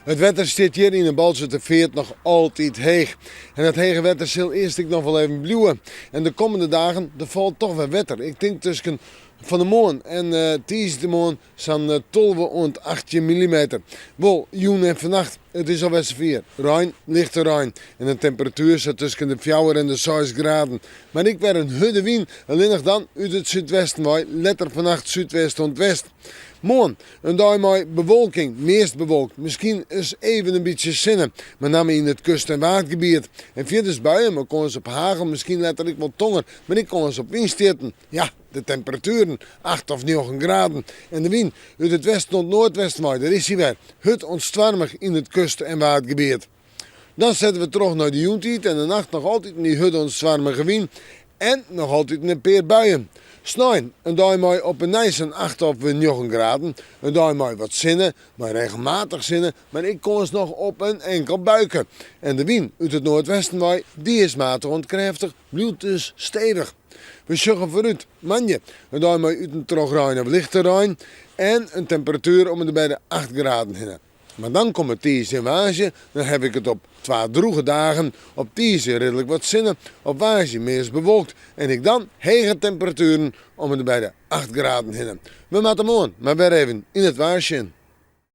It wetter stiet hjir yn de Boalserter Feart noch altyd heech. En dat hege wetter sil earst ek noch wol even bliuwe. En de kommende dagen, der falt toch wer wetter. Ik tink tusken fan 'e moarn en tiisdeitemoarn sa'n 12 oant 18 millimeter. Wol, jûn en fannacht, it is alwer safier. Rein, lichte rein. En in temperatuer sa tusken de fjouwer en de seis graden. Mar ek wer in hurde wyn, allinnich dan út it súdwesten wei, letter fannacht súdwest oant west. Moarn, in dei mei bewolking, meast bewolkt, miskien ris even in bytsje sinne, mei namme yn it kust en waadgebiet. En fierders buien mei kâns op hagel, miskien letter ek wol tonger, mar ek kâns op wynstjitten. Ja, de temperatueren, acht of njoggen graden. En de wyn út it westen oant noardwesten wei, dêr is hy wer, hurd oant stoarmich yn it kust en waadgebiet. Dan sette we troch nei de jûntiid en de nacht noch altiten dy hurde oant stoarmige wyn en noch altiten in pear buien. Snein, in dei mei op 'e nij sa'n acht of njoggen graden. In dei mei wat sinne, mei regelmatich sinne, mar ek kâns noch op in inkel buike. En de wyn út it noardwesten wei, dy is matich oant krêftich, bliuwt dus stevich. We sjogge foarút, moandei, in dei mei út en troch rein of lichte rein en in temperatuer om en by de acht graden hinne. Mar dan komme tiisdei en woansdei, dan haw ik it op twa drûge dagen. Op tiisdei ridlik wat sinne, op woansdei meast bewolkt en ek dan hege temperatueren om en by de acht graden hinne. We moatte moarn mar wer even yn it waar sjen.